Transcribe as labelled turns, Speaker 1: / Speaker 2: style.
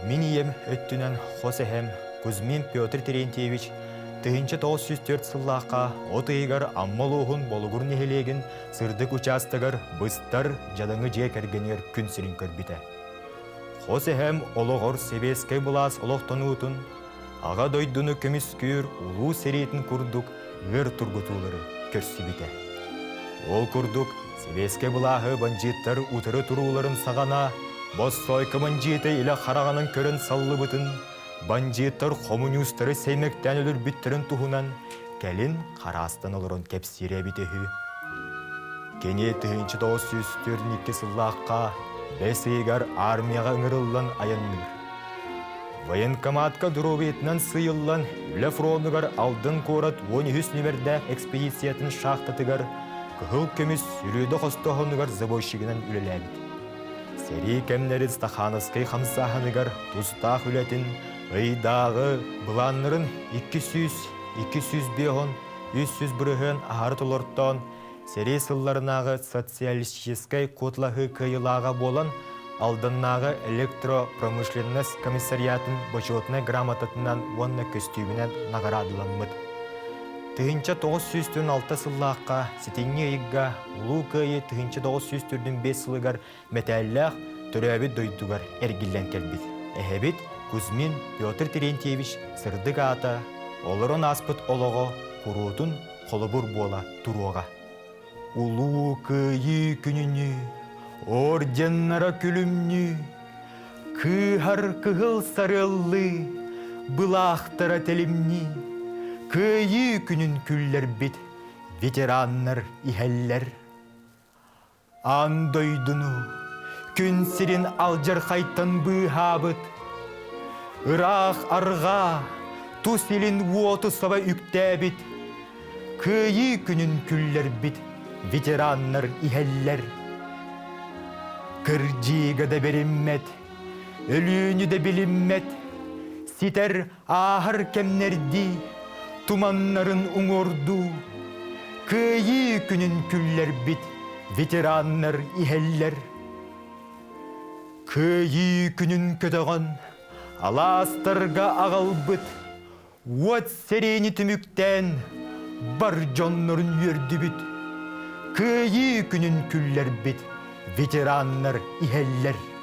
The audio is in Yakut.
Speaker 1: Мин ийэм өттүнэн хос эһэм Кузьмин Петр Терентьевич 1904 сыллаахха от ыйыгар Амма улууһун Болугур нэһилиэгин сырдык учаастагар быстар дьадаҥы дьиэ кэргэнигэр күн сирин көрбүтэ. Хос эһэм олоҕор сэбиэскэй былаас олохтонуутун, Аҕа дойдуну көмүскүүр улуу сэриитин курдук ыар тургутуулары көрсүбүтэ. Ол курдук, сэбиэскэй былааһы бандьыыттар утары турууларын саҕана Боссоойко бандьыыта илэ хараҕынан көрөн саллыбытын, бандьыыттар хомуньуустары сэймэктээн өлөрбүттэрин туһунан кэлин хараастан олорон кэпсиирэ эбитэ үһү. Кини 1942 сыллаахха бэс ыйыгар армияҕа ыҥырыллан айанныыр. Военкоматка доруобуйатынан сыыйыллан, үлэ фронугар Алдан куорат 13 нүмердээх экспедициятын шахтатыгар кыһыл көмүс сүрүөдэ хостооһунугар забойщигынан үлэлээбит. Сэрии кэмнэрин Стахановскай хамсааһыныгар тустаах үлэтин ыйдааҕы былааннарын 200, 250, 300 бырыһыан аһары толортоон, Сэрии сылларынааҕы социалистическай куоталаһыы кыайыылааҕа буолан, Алданнааҕы электропромышленность комиссариатын бочуотунай грамотатынан уонна көстүүмүнэн наҕараадаламмыт. 1946 сыллаахха сэтинньи ыйга Улуу Кыайыы 1945 сылыгар мэтээллээх төрөөбүт дойдугар эргиллэн кэлбит. Эһэбит Кузьмин Петр Терентьевич сырдык аата, олорон ааспыт олоҕо куруутун холобур буола туруоҕа. Улуу Кыайыы күнүнүү, орденнара күлүмнүү, кыыһар кыһыл сарыаллыы, былаахтара тэлимнии, Кыайыы күнүн күллэрбит ветераннар иһэллэр. Аан дойдуну, күн сирин алдьархайтан быыһаабыт, ыраах арҕаа, тус илин уоту саба үктээбит, Кыайыы күнүн күллэрбит ветераннар иһэллэр. Кырдьыыга да бэриммэт, өлүүнү да билиммэт, ситэр ааһар кэмнэрдии, туманнарын уҥуордуу, Кыайыы күнүн күллэрбит ветераннар иһэллэр. Кыайыы күнүн көтөҕөн, алаастарга аҕалбыт уот сэриини түмүктээн, бар дьоннорун үөрдүбүт. Кыайыы күнүн күллэрбит ветераннар иһэллэр.